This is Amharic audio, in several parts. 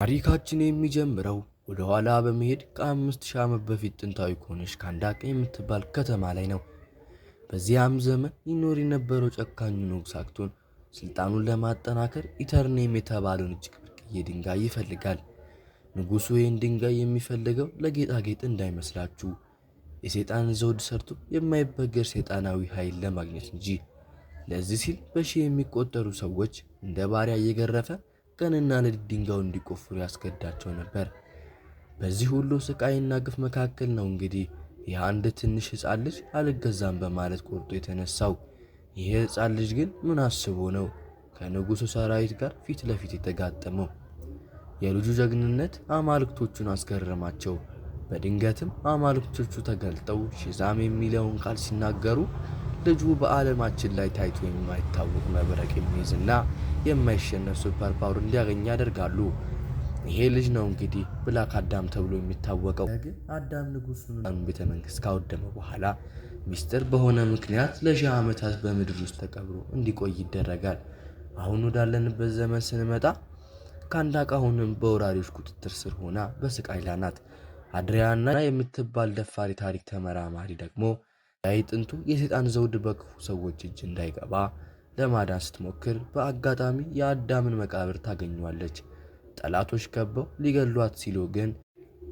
ታሪካችን የሚጀምረው ወደ ኋላ በመሄድ ከ5000 ዓመት በፊት ጥንታዊ ከሆነች ካንዳቅ የምትባል ከተማ ላይ ነው። በዚያም ዘመን ይኖር የነበረው ጨካኙ ንጉሥ አክቶን ስልጣኑን ለማጠናከር ኢተርኒየም የተባለውን እጅግ ብርቅዬ ድንጋይ ይፈልጋል። ንጉሱ ይህን ድንጋይ የሚፈልገው ለጌጣጌጥ እንዳይመስላችሁ፣ የሰይጣን ዘውድ ሰርቶ የማይበገር ሰይጣናዊ ኃይል ለማግኘት እንጂ። ለዚህ ሲል በሺህ የሚቆጠሩ ሰዎች እንደ ባሪያ እየገረፈ ቀንና ሌሊት ድንጋዩን እንዲቆፍሩ ያስገዳቸው ነበር። በዚህ ሁሉ ስቃይና ግፍ መካከል ነው እንግዲህ ይህ አንድ ትንሽ ሕፃን ልጅ አልገዛም በማለት ቆርጦ የተነሳው። ይህ ሕፃን ልጅ ግን ምን አስቦ ነው ከንጉሱ ሰራዊት ጋር ፊት ለፊት የተጋጠመው? የልጁ ጀግንነት አማልክቶቹን አስገረማቸው። በድንገትም አማልክቶቹ ተገልጠው ሺዛም የሚለውን ቃል ሲናገሩ ልጁ በዓለማችን ላይ ታይቶ የማይታወቅ መብረቅ የሚይዝና የማይሸነፍ super power እንዲያገኝ ያደርጋሉ። ይሄ ልጅ ነው እንግዲህ ብላክ አዳም ተብሎ የሚታወቀው። ግን አዳም ንጉሱን ቤተ መንግስት ካወደመ በኋላ ሚስጥር በሆነ ምክንያት ለሺህ ዓመታት በምድር ውስጥ ተቀብሮ እንዲቆይ ይደረጋል። አሁን ወዳለንበት ዘመን ስንመጣ ካንዳቅ አሁንም በወራሪዎች ቁጥጥር ስር ሆና በስቃይ ላይ ናት። አድሪያና የምትባል ደፋሪ ታሪክ ተመራማሪ ደግሞ የጥንቱ የሰይጣን ዘውድ በክፉ ሰዎች እጅ እንዳይገባ ለማዳን ስትሞክር በአጋጣሚ የአዳምን መቃብር ታገኘዋለች። ጠላቶች ከበው ሊገሏት ሲሉ ግን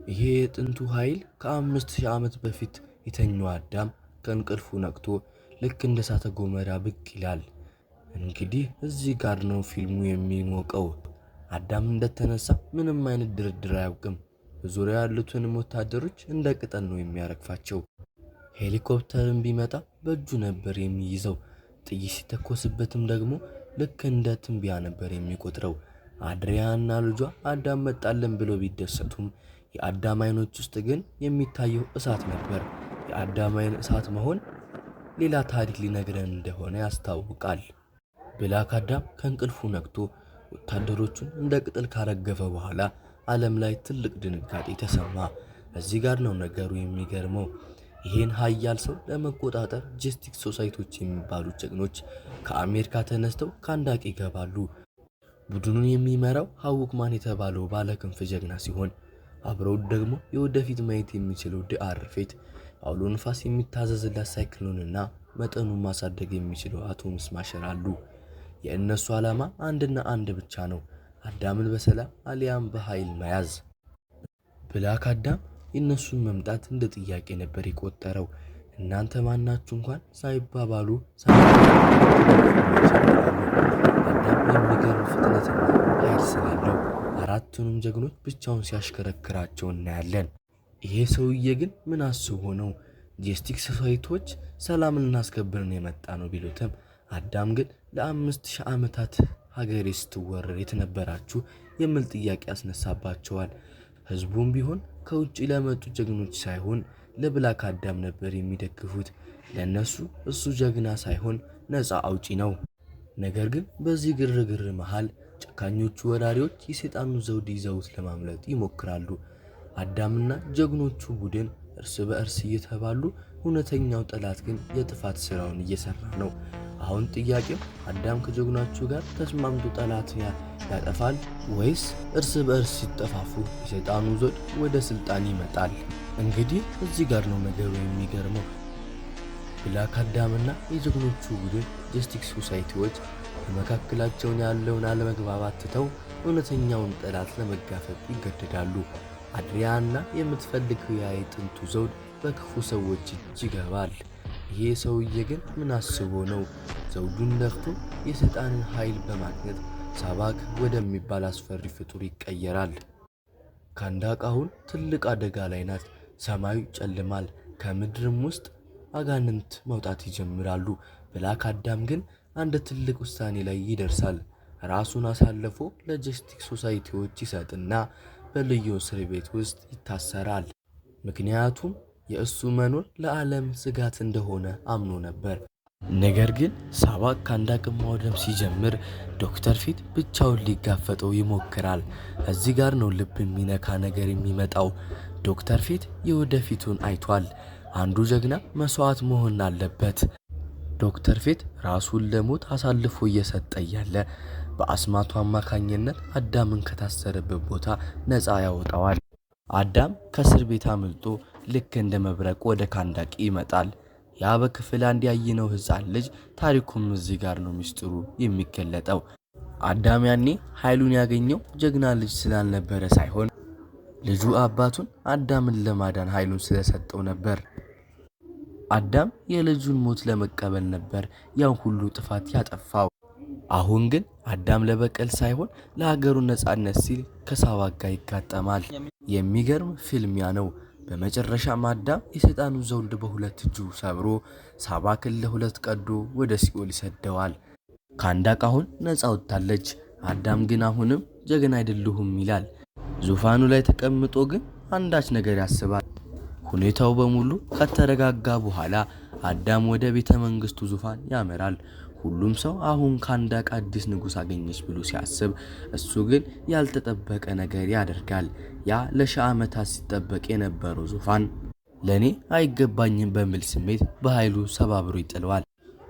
ይሄ የጥንቱ ኃይል ከ5000 ዓመት በፊት የተኛው አዳም ከእንቅልፉ ነቅቶ ልክ እንደ እሳተ ገሞራ ብቅ ይላል። እንግዲህ እዚህ ጋር ነው ፊልሙ የሚሞቀው። አዳም እንደተነሳ ምንም አይነት ድርድር አያውቅም። በዙሪያው ያሉትንም ወታደሮች እንደ ቅጠል ነው የሚያረግፋቸው። ሄሊኮፕተርም ቢመጣ በእጁ ነበር የሚይዘው። ጥይት ሲተኮስበትም ደግሞ ልክ እንደ ትንቢያ ነበር የሚቆጥረው። አድሪያና ልጇ አዳም መጣልን ብለው ቢደሰቱም የአዳም አይኖች ውስጥ ግን የሚታየው እሳት ነበር። የአዳም አይን እሳት መሆን ሌላ ታሪክ ሊነግረን እንደሆነ ያስታውቃል። ብላክ አዳም ከእንቅልፉ ነቅቶ ወታደሮቹን እንደ ቅጠል ካረገፈ በኋላ ዓለም ላይ ትልቅ ድንጋጤ ተሰማ። እዚህ ጋር ነው ነገሩ የሚገርመው። ይሄን ሀያል ሰው ለመቆጣጠር Justice Society ዎች የሚባሉ ጀግኖች ከአሜሪካ ተነስተው ካንዳቅ ይገባሉ። ቡድኑን የሚመራው ሀውክማን የተባለው ባለክንፍ ጀግና ሲሆን አብረውት ደግሞ የወደፊት ማየት የሚችለው ዲአር ፌት፣ አውሎ ንፋስ የሚታዘዝላት ሳይክሎንና መጠኑን ማሳደግ የሚችለው አቶም ስማሸር አሉ። የእነሱ ዓላማ አንድና አንድ ብቻ ነው፤ አዳምን በሰላም አሊያም በኃይል መያዝ። ብላክ አዳም የእነሱን መምጣት እንደ ጥያቄ ነበር የቆጠረው። እናንተ ማናችሁ እንኳን ሳይባባሉ ይጀምራሉ። አዳም የሚገርም ፍጥነትና ኃይል ስላለው አራቱንም ጀግኖች ብቻውን ሲያሽከረክራቸው እናያለን። ይሄ ሰውዬ ግን ምን አስቦ ነው? Justice Society ዎች ሰላም ልናስከብር ነው የመጣነው ቢሉትም አዳም ግን ለ5000 ዓመታት ሀገሬ ስትወረር የት ነበራችሁ የሚል ጥያቄ ያስነሳባቸዋል። ህዝቡም ቢሆን ከውጭ ለመጡ ጀግኖች ሳይሆን ለብላክ አዳም ነበር የሚደግፉት። ለእነሱ እሱ ጀግና ሳይሆን ነፃ አውጪ ነው። ነገር ግን በዚህ ግርግር መሃል ጨካኞቹ ወራሪዎች የሰይጣኑ ዘውድ ይዘውት ለማምለጥ ይሞክራሉ። አዳምና ጀግኖቹ ቡድን እርስ በእርስ እየተባሉ፣ እውነተኛው ጠላት ግን የጥፋት ስራውን እየሰራ ነው። አሁን ጥያቄው አዳም ከጀግኖቹ ጋር ተስማምቶ ጠላት ያጠፋል ወይስ እርስ በእርስ ሲጠፋፉ የሰይጣኑ ዘውድ ወደ ስልጣን ይመጣል? እንግዲህ እዚህ ጋር ነው ነገሩ የሚገርመው። ብላክ አዳምና የጀግኖቹ ቡድን Justice Society ዎች በመካከላቸው ያለውን አለመግባባት ትተው እውነተኛውን ጠላት ለመጋፈጥ ይገደዳሉ። አድሪያና የምትፈልገው ያ የጥንቱ ዘውድ በክፉ ሰዎች እጅ ይገባል። ይሄ ሰውዬ ግን ምን አስቦ ነው? ዘውዱን ደፍቶ የሰይጣንን ኃይል በማግኘት ሳባክ ወደሚባል አስፈሪ ፍጡር ይቀየራል። ካንዳቅ አሁን ትልቅ አደጋ ላይ ናት። ሰማዩ ይጨልማል። ከምድርም ውስጥ አጋንንት መውጣት ይጀምራሉ። ብላክ አዳም ግን አንድ ትልቅ ውሳኔ ላይ ይደርሳል። ራሱን አሳልፎ ለ Justice Society ዎች ይሰጥና በልዩ እስር ቤት ውስጥ ይታሰራል። ምክንያቱም የእሱ መኖር ለዓለም ስጋት እንደሆነ አምኖ ነበር። ነገር ግን ሳባክ ካንዳቅን ማውደም ሲጀምር ዶክተር ፌት ብቻውን ሊጋፈጠው ይሞክራል። እዚህ ጋር ነው ልብ የሚነካ ነገር የሚመጣው። ዶክተር ፌት የወደፊቱን አይቷል። አንዱ ጀግና መስዋዕት መሆን አለበት። ዶክተር ፌት ራሱን ለሞት አሳልፎ እየሰጠ እያለ በአስማቱ አማካኝነት አዳምን ከታሰረበት ቦታ ነፃ ያወጣዋል። አዳም ከእስር ቤት አምልጦ ልክ እንደ መብረቅ ወደ ካንዳቅ ይመጣል። ያ በክፍል አንድ ያየነው ሕፃን ልጅ ታሪኩም እዚህ ጋር ነው ሚስጥሩ የሚገለጠው። አዳም ያኔ ኃይሉን ያገኘው ጀግና ልጅ ስላልነበረ ሳይሆን ልጁ አባቱን አዳምን ለማዳን ኃይሉን ስለሰጠው ነበር። አዳም የልጁን ሞት ለመቀበል ነበር ያን ሁሉ ጥፋት ያጠፋው። አሁን ግን አዳም ለበቀል ሳይሆን ለሀገሩ ነጻነት ሲል ከሳባክ ጋር ይጋጠማል። የሚገርም ፍልሚያ ነው። በመጨረሻም አዳም የሰይጣኑን ዘውድ በሁለት እጁ ሰብሮ ሳባክን ለሁለት ቀዶ ወደ ሲኦል ይሰደዋል። ካንዳቅ አሁን ነፃ ወጥታለች። አዳም ግን አሁንም ጀግና አይደለሁም ይላል። ዙፋኑ ላይ ተቀምጦ ግን አንዳች ነገር ያስባል። ሁኔታው በሙሉ ከተረጋጋ በኋላ አዳም ወደ ቤተ መንግስቱ ዙፋን ያመራል። ሁሉም ሰው አሁን ካንዳቅ አዲስ ንጉሥ አገኘች ብሎ ሲያስብ፣ እሱ ግን ያልተጠበቀ ነገር ያደርጋል። ያ ለሺህ ዓመታት ሲጠበቅ የነበረው ዙፋን ለእኔ አይገባኝም በሚል ስሜት በኃይሉ ሰባብሮ ይጥለዋል።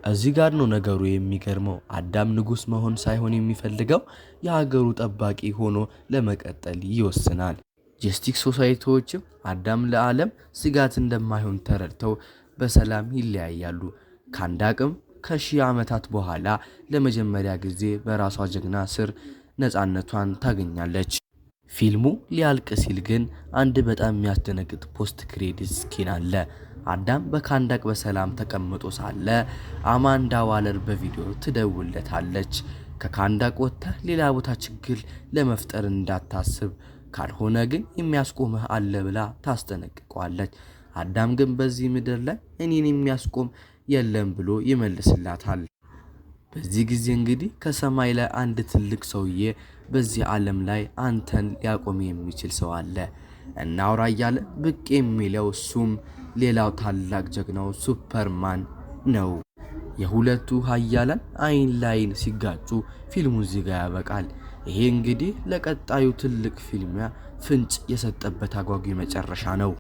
እዚህ ጋር ነው ነገሩ የሚገርመው። አዳም ንጉሥ መሆን ሳይሆን የሚፈልገው የሀገሩ ጠባቂ ሆኖ ለመቀጠል ይወስናል። Justice Society ዎችም አዳም ለዓለም ስጋት እንደማይሆን ተረድተው በሰላም ይለያያሉ። ካንዳቅም ከሺህ ዓመታት በኋላ ለመጀመሪያ ጊዜ በራሷ ጀግና ስር ነፃነቷን ታገኛለች። ፊልሙ ሊያልቅ ሲል ግን አንድ በጣም የሚያስደነግጥ post credit scene አለ። አዳም በካንዳቅ በሰላም ተቀምጦ ሳለ አማንዳ ዋለር በቪዲዮ ትደውልለታለች። ከካንዳቅ ወጥተህ ሌላ ቦታ ችግር ለመፍጠር እንዳታስብ፣ ካልሆነ ግን የሚያስቆምህ አለ ብላ ታስጠነቅቀዋለች። አዳም ግን በዚህ ምድር ላይ እኔን የሚያስቆም የለም ብሎ ይመልስላታል። በዚህ ጊዜ እንግዲህ ከሰማይ ላይ አንድ ትልቅ ሰውዬ በዚህ ዓለም ላይ አንተን ሊያቆም የሚችል ሰው አለ፣ እናውራ እያለ ብቅ የሚለው እሱም ሌላው ታላቅ ጀግናው ሱፐርማን ነው። የሁለቱ ሀያላን አይን ላይን ሲጋጩ ፊልሙ እዚህ ጋር ያበቃል። ይሄ እንግዲህ ለቀጣዩ ትልቅ ፊልሚያ ፍንጭ የሰጠበት አጓጊ መጨረሻ ነው።